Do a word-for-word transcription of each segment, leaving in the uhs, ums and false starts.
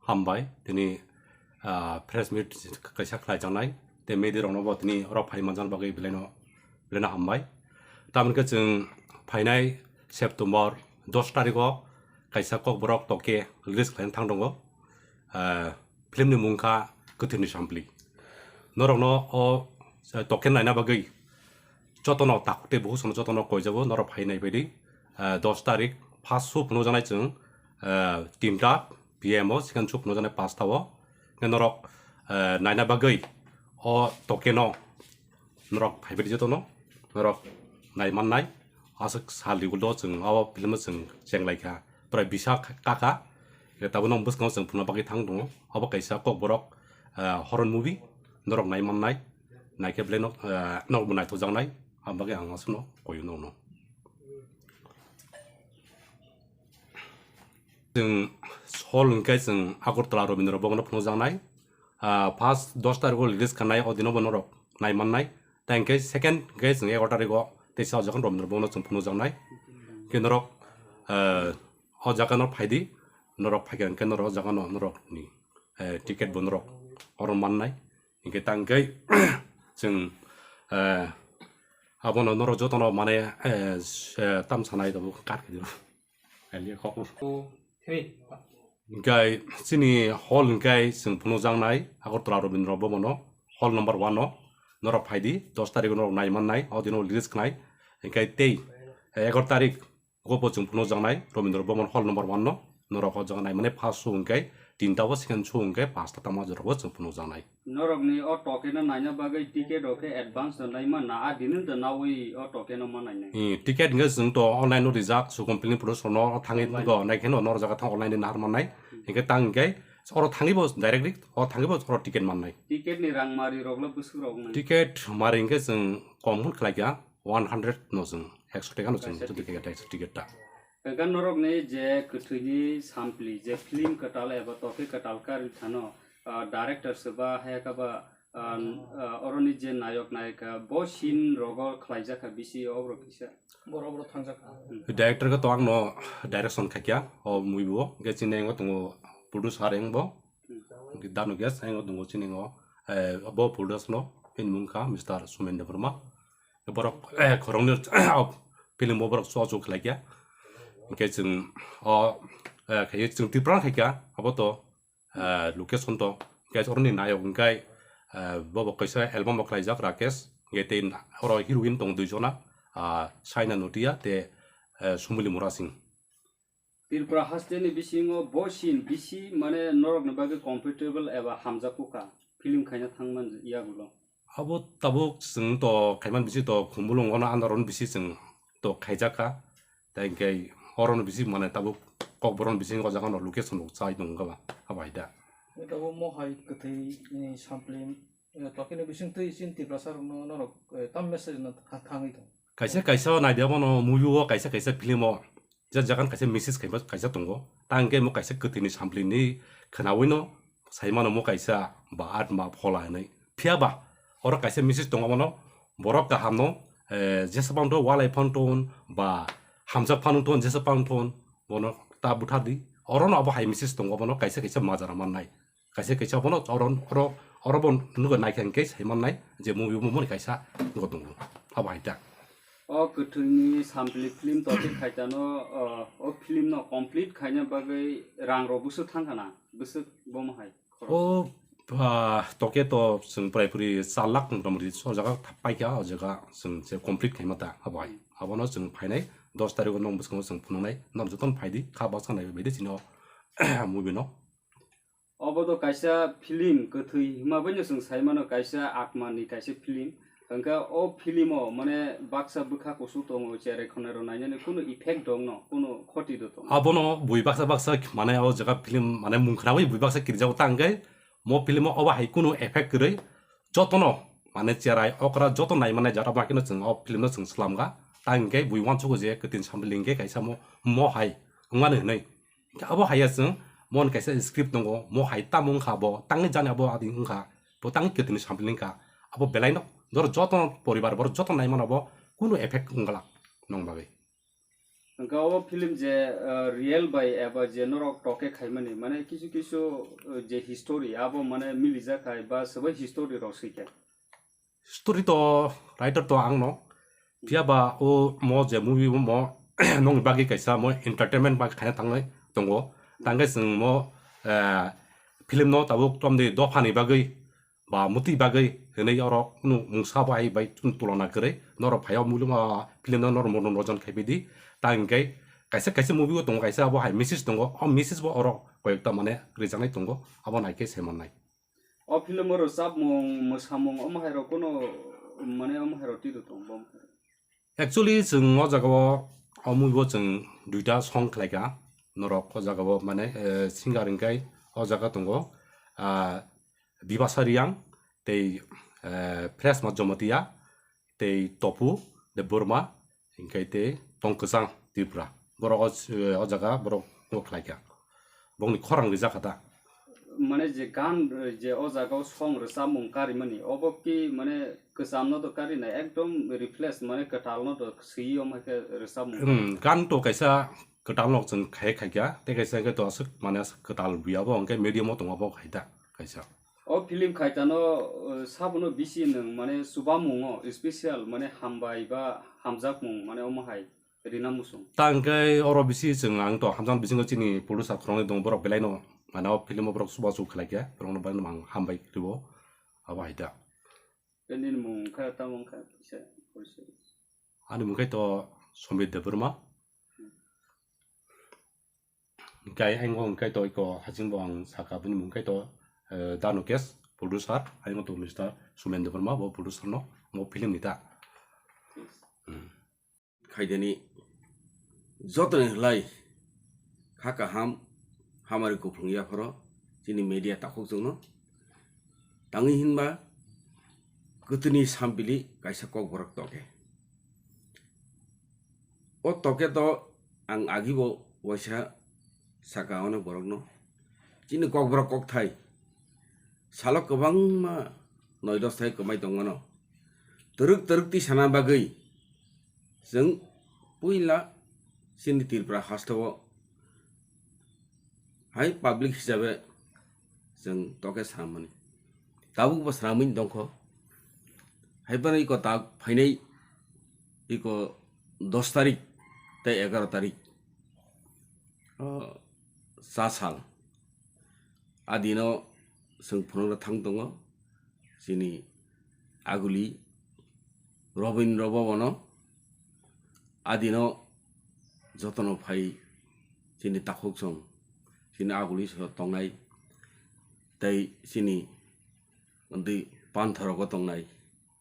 hambai, tini, ah, press meet kaisa khlaijaknai, tei media rokno bo tini oro phai manjak bagwi belaino, belaino hambai. Tamoni khe chwng phainai September dos tarikh o kaisa Kokborok Toke release khlaina thang tongo. Ah, film ni mung kha Kwthwini Sampli. Norokno o, eh, Toke naina bagwi jotono takhuk tei bukhuk sono jotono koijago, norok phai nai baidi. Eh, dos tarikh first show phunukjaknai chwng, eh, tinta P M o, second show phunukjaknai panchta o. Khe norok, eh, naina bagwi o Toke no norok phai baidi jotono, norok nai mannai. Aswk sal riguldo chwng o film o chwng chenglaikha, prai bisa kakha. Tabuk nw bwskango chwng phunukna bagwi thang tongo. Obo kaisa Kokborok, eh, horror movie, norok nai mannai, naikhe belai nok, eh, nokbo naithokjaknai, aboni bagwi ang aswkno koiyo nokno. Chwng hall hwnkhe chwng Agartala Rabindra Bhavan o phunukjaknai. Ah, first dos tarikh o release khanai, o dino bo norok nai mannai. Tei hwnkhe second hwnkhe chwng egaroh tarikh o teisa o jaga Rabindra Bhavan o chwng phunukjaknai. Khe norok, eh, o jaga no phaidi, norok phaikha hwnkhe norok o jaga no norok ni, eh, ticket bo norok oro mannai. Hwnkhe tang khe chwng, eh, abono norok jotono mane, eh, s-, eh, tam sanai tabuk kat khe. Alia kok. Two, three. Hwnkhe chini hall hwnkhe chwng phunukjaknai Agartala Rabindra Bhavan o, hall number one o. Norok phaidi, dos tarikh o norok nai mannai, o dino release khnai. Hwnkhe tei egaroh tarikh go bo chwng phunukjaknai Rabindra Bhavan hall number one no. Norok o jaga nai mane first show hwnkhe tinta o, second show hwnkhe panchta tamo jorao chwng phunukjaknai. Norokni o Toke no naina bagwi ticket rok khe advance no nai manna, a dinin to nawi o Toke no ma nainai. Hmm, ticket hwnkhe chwng to online no rijak, Sukhum Film Production no thangwi Online. Go nai kheno norok jaga thang online ni nahar mannai. Hmm. Hwnkhe tang hwnkhe oro thangwi bo directly, oro thangwi bo oro ticket mannai. Ticket ni rang mari rok lo bwswk rok nai? Ticket mari hwnkhe chwng kom hwn khlai kha, one hundred no chwng, ekso taka no chwng, Kaisa jodi ticket. Kaisa ticket ta. Hwnkhe norokni je Kwthwini Sampli, je film kwtal eba Toke kwtal karwi thano, ah, director se ba, haya kha ba, ah, ah, oroni je nayok nayika, bo scene rogo khlaijak kha bisi, oborok kisa. Borok borok thangjak kha. Director khe to ang no direction khaikya o movie bo, hwnkhe chini engo tongo producer engo bo, hwnkhe Danu Gas engo tongo chini engo, eh, bo producer no, bini mung kha Mister Sumen Debbarma. Borok, eh, khoroknwi film o borok chuachu khlaikya. Hwnkhe chwng o, eh, khaio chwng Tripura khaikha, abo to, eh, location to. Hwnkhe oroni nayok hwnkhe, eh, bobo kaisa album bo khlaijak Rakesh. Hwnkhe tei oro heroine tongo dui jona, ah, Saina Notia tei, eh, Sumuli Murasing. Tripura hasteni bisingo bo scene bisi mane norokni bagwi comfortable eba hamjakukha film khaina thangman yagulo. Abo tabuk chwng to khaiman bisi to Khumulwng ono andaron bisi chwng to khaijakha. Tai hwnkhe orono bisi mane tabuk Kokborok bisi o jaga no location rok chai tongo ba abo hai da. Tabuk mohai kwthwi ni sampli Eh, tokeno bisingtwi chini Tiprasa rokno norok, eh, tam message no tha-, thangwi tong. Kaisa kaisa o naidi abono movie o kaisa kaisa film o je jagan kaisa message kaiba kaisa tongo. Ta hwnkhe mo kaisa kwthwini samplini khwnawino saimano mo kaisa ba atma phola hinwi. Phiya ba oro kaisa message tongo abono borok kahamno, eh, jesa phano walai phano ton ba hamjak phano ton jesa phano ton bono ta buthardi. Orono abo hai message tongo abono kaisa kaisa majra mannai. Kaisa kaisa bono oro, oro, oro bo nugo naikha hwnkhe sai mannai je movie bo moni kaisa nugo tongo. Abo hai ta. O kwthwini sampli film tokhe khaitano, o, o film no complete khaina bagwi rang rok bwswk thangkha na? Bwswk bomo hai khorok? O, ah, tokhe to chwng prai puri char lakh mota moti o jaga paikha, o jaga chwng je complete khaima ta abo hai. Abono chwng phainai dos tarikh o nong bwskango chwng phunuknai, nong jotono phaidi, kha baksa naibai baidi chini o movie no. Obo to kaisa film kwthwi hima baino chwng sai mano, kaisa atma ni kaisa film. Hwnkhe o film o mane baksa bwkha kusu tongo, cherai khonai rok nainani kunu effect dong no, kunu khoti do tongo. Abono bui baksa baksa mane o jaga film mane mung khnaui bui baksa kirjago ta hwnkhe mo film o obo hai kunu effect kwrwi jotono mane cherai okra joto nai mane jara bakhe no chwng o film no chwng swlamkha. Ta hwnkhe bui uansugo je kwthwini sampli hwnkhe kaisa mo, mo hai wngmani hwnwi. Hwnkhe abo hai ya chwng, mo ni kaisa script tongo, mo hai tamo wngkha bo, tangni jani abo adi wngkha, bo tangni kwthwini sampli wngkha, abo belai no, doro joto poribar, borok joto nai mano bo, kunu effect wngla nong bagwi. Hwnkhe o film je, uh, real bai eba je norok toke khaimani, mane kisu kisu, uh, je history abo mane milijak hai ba swbai history rok swi khe. Story to writer to ang no. Phiya ba o mo je movie mo nongni bagwi kaisa mo entertainment bagwi khaina thangnai tongo. Tangkhe chwng mo, eh, film no tabuk tomni dophani bagwi ba mutwi bagwi hinwi oro kunu mungsa bai bai chwng tulona kwrwi norok phai o movie ma film no norok mono nojon khai bidi. Tangkhe kaisa kaisa movie o tongo kaisa abo hai message tongo. O message bo oro koyekta mane rijaknai tongo. Abo naikhe se mannai. O film o rwchapmung, mwsamung, omo hai rok kuno, mane, omo hai rok twi rw tong bo omo hai rok. Actually, chwng o jaga o, o movie o chwng duita song khlai kha. Norok o jaga o, mane, eh, singer hwnkhe o jaga tongo, ah, Bibasa Reang tei, eh, Presma Jomotia. Tei Topu Debbarma, hinkhe tei Tong Kwchang Tripura. Borok o, o jaga borok bo khlai kha. Bongni khorang rijak kha ta. Mane je gan, je o jaga o song rwchapmung karimani, obo ki mane kwcham no do karinai, ekdom replace mane kwtal no do swi omo khe rwchapmung. Hmm, gan to kaisa kwtal no chwng khai khai kha, tei kaisa khe to aswk mane aswk kwtal buya bo hinkhe medium o tongo bo khai ta kaisa. O film khaitano, uh, sabono bisi nwng mane chubamungo special mane hambai ba hamjakmung mane omo hai rina muchung. Ta hwnkhe oro bisi chwng ang to hamjakmani bisingo chini producer khoroknwi tongo, borok belaino mane o film o borok chubachu khlai khe borokno belai no ang hambai rwo abo hai da. Nini mung kha tamo wngkha kisa porichoi. Ani mung khe to Somir Debbarma. Hwnkhe ang bo hwnkhe to iko hachingbo ang sakha bini mung khe to, eh, Danu Kes producer, ang to Mister Sumen Debbarma bo producer no mo film ni ta. Hmm. Khaideni jotoni hlai kha kaham hamari kuphung yapharo chini media takhuk chwngno. Tangwi hinba kwthwini sampili kaisa kokborok toke. O toke to ang agibo waisa saka onek borokno. Chini kokborok kokthai salo kwbangma noi dos thai kwmai tongmano. Twrwk twrwk twi sana bagwi chwng puila chini Tripura hasteo hai public hisabe chwng toke swnamani. Tabukbo swnamwi tongkho. Haiphano iko tak phainai iko dos tarik tei egaroh tarik, o, cha sal. A dino chwng phunukna thang tongo chini aguli Robindra Bhavan o. A dino jotono phai chini takhuk chwng, chini aguli so tongnai tei chini wngtwi panthorogo tongnai,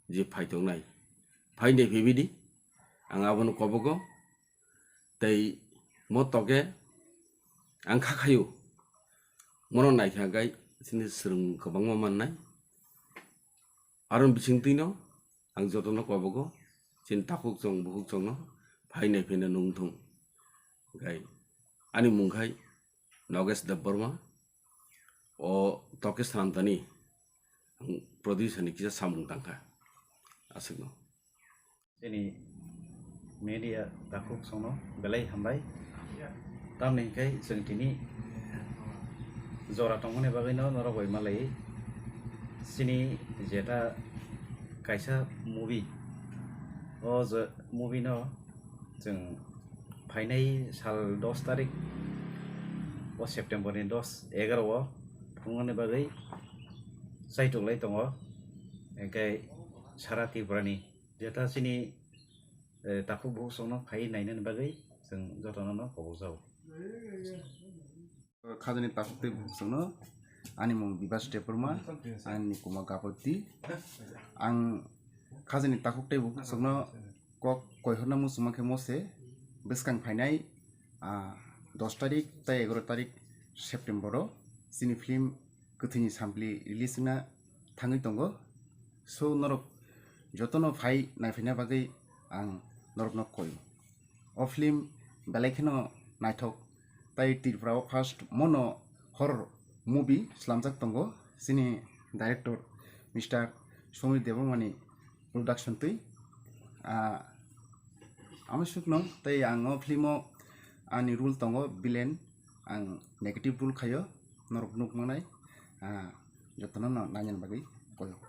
je phai tongnai, phai de phibidi ang abono kobogo. Tei mo toke ang kha khayo, mono naikha gai chini swrwng kwbangma mannai. Aroni bisingtwino ang jotono kobogo chini takhuk chwng bukhuk chwngno phai nai pheno nung thung. Gai ani mung khai Nogesh Debbarma, o toke swnamtani ang producer ni kisa samung tangkha aswkno. Chini media takhuk chwngno belai hambai. Tamni hwnkhe chwng tini jora tongmani bagwino norok bai malai. Chini jeta kaisa movie, o je movie no chwng phainai sal dos tarik o September ni dos egaroh o phunuknani bagwi chaitok lai tongo. Hwnkhe sara Tripura ni jeta chini, eh, takhuk bukhuk chwngno phai nainani bagwi chwng jotono no kobokjago. Khajani takhuk tei bukhuk chwngno ani mung Bibas Debbarma, ani kuma Gapati. Ang khajani takhuk tei bukhuk chwngno kok koihorna muchungma khe mose bwskang phainai, ah, dos tarik tei egaroh tarik September o chini film Kwthwini Sampli release wngna thangwi tongo. So norok jotono phai naiphaina bagwi ang norokno koi. O film belai kheno naithok, tai Tripura o first mono horror movie slamjak tongo chini director Mister Somir Debbarmani production twi. Ah, Ang suknung tei ang o film o ani role tongo villain, ang negative role khaio, norok nuk manai, ah, jotono no nainani bagwi koyok.